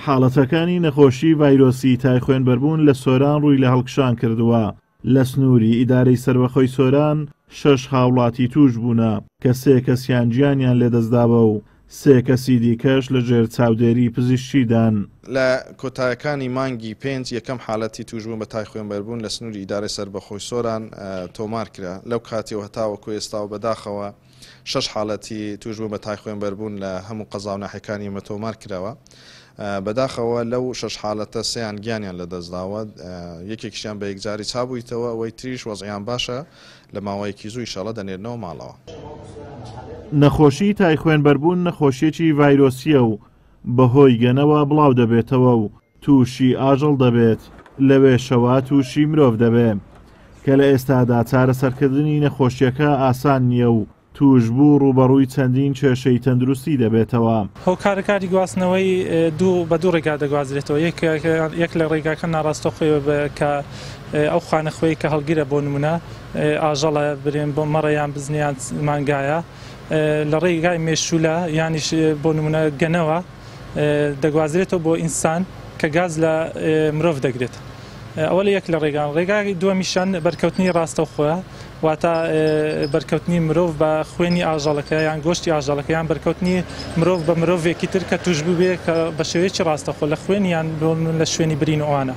حاڵەتەکانی نەخۆشی ڤایرۆسی تای خوێنبەربوون لە سۆران ڕووی لە هەڵکشان کردووە، لە سنووری ئیدارەی سەربەخۆی سۆران شەش هاوڵاتی تووش بوونە کە سێ کەسیان گیانیان لەدەستداوە و سێ کەسی دیکەش لەژێر چاودێری پزیشکیدان. لە کۆتایەکانی مانگی پێنج یەکەم حالەتی تووشبوون بە تای خوێنبەربوون لە سنووری ئیدارەی سەربەخۆی سۆران تۆمارکرا، لەو کاتیەوە هەتاوەکو ئێستا و بەداخەوە شەش حاڵەتی تووشبوون بە تای خوێنبەربوون لە هەموو قەزا و ناحیەکانی ئێمە تۆمار کراوە. بەداخەوە لەو شەش حاڵەتە سێیان گیانیان لەدەستداوە، یەکێکیشیان بە یەکجاری چابوویتەوە، ئەوەی تریش وەزعیان باشە، لە ماوەیەکی زوو ئیشەڵا دەنێرنەوە ماڵەوە. نەخۆشیی تای خوێنبەربوون نەخۆشییەکی ڤایرۆسییە و بەهۆی گەنەوە بڵاودەبێتەوە و تووشی ئاژەڵ دەبێت، لەوێشەوە تووشی مرۆڤ دەبێ، کە لە ئێستادا چارەسەرکردنی نەخۆشییەکە ئاسان نییە و تووشبوو ڕووبەڕووی چەندین کێشەی تەندروستی دەبێتەوە. هۆکارەکانی گواستنەوەی دوو بە دوو ڕێگا دەگوازرێتەوە، یەک لە ڕێگاکە ناڕاستەوخۆیە کە ئەو خانە خوێی کە هەڵگرە بۆ نمونە ئاژەڵە برێن بۆ مەڕە یان بزنە یان مانگایە لە ڕێگای مێشولە یانیش بۆ نمونە گەنەوە دەگوازرێتەوە بۆ ئینسان کە گاز لە مرۆڤ دەگرێت ئەوە لە یەک لە ڕێگان ڕێگای دووەمیشان بەرکەوتنی ڕاستەوخۆیە واتە بەرکەوتنی مرۆڤ بە خوێنی ئاژەڵەکە یان گۆشتی ئاژەڵەکە یان بەرکەوتنی مرۆڤ بە مرۆڤێکی تر کە توش بووبێ کە بە شێوەیەکی ڕاستەخۆ لە خوێن یان لە شوێنی برین و ئەوانە.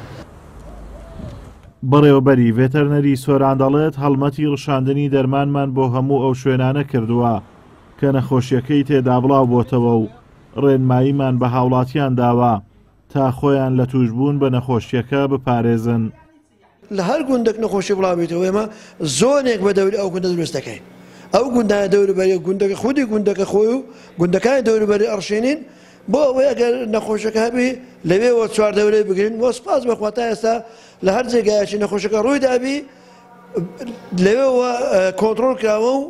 بەڕێوەبەری ڤێتەرنەری سۆران دەڵێت، هەڵمەتی ڕشاندنی دەرمانمان بۆ هەموو ئەو شوێنانە کردووە کە نەخۆشییەکەی تێدا بڵاوبۆتەوە و ڕێنماییمان بە هاوڵاتیان داوە تا خۆیان لە تووشبوون بە نەخۆشییەکە بپارێزن. لە هەر گوندێک نەخۆشی بڵاو بیتەوە ئێمە زۆنێک بە دەوری ئەو گوندە دروست دەکەین ئەو گوندانە دەوروبەری گوندەکە خودی گوندەکە خۆی و گوندەکانی دەوروبەری ئەڕشێنین بۆ ئەوەی ئەگەر نەخۆشەکە هەبی لەوێوە چواردەورەی بگرن وە سپاس بەخوا تا ئێستا لە هەر جێگایەکی نەخۆشەکە ڕووی دابی لەوێوە کۆنتڕۆڵ کراوە و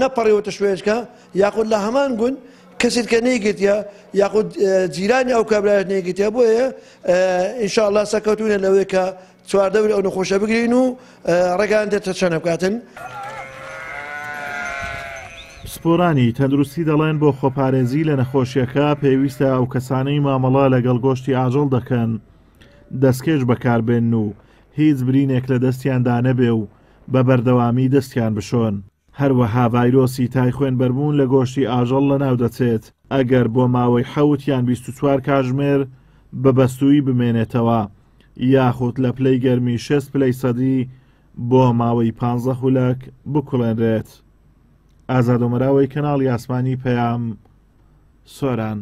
نەپەڕیوەتە شوێنکە یاخود لە هەمان گوند کەسێت کە نەیگرتیە یاخود جیرانی ئەو کابرایش نەیگرتیە بۆیە ئینشاءاللە سەرکەوتوینە لەوەی کە چواردەوری ئەو نەخۆشە بگرین و ڕێگان دێتە چەنە بکاتن. پسپۆرانی تەندروستی دەڵێن بۆ خۆپارێزی لە نەخۆشیەکە پێویستە ئەو کەسانەی مامەڵە لەگەڵ گۆشتی ئاژەڵ دەکەن دەستکێش بەکاربێنن و هیچ برینێک لە دەستیاندا نەبێ و بە بەردەوامی دەستیان بشۆن. هەروەها ڤایرۆسی تای خوێنبەربوون لە گۆشتی ئاژەڵ لەناودەچێت ئەگەر بۆ ماوەی حەوت یان 24 کاژمێر بە بەستوویی بمێنێتەوە یاخود لە پلەی گەرمی 60 پلەی سەدی بۆ ماوەی 15 خولەک بکوڵێنرێت. ئازاد ئۆمەراوەی کەناڵی ئاسمانی پەیام، سۆران.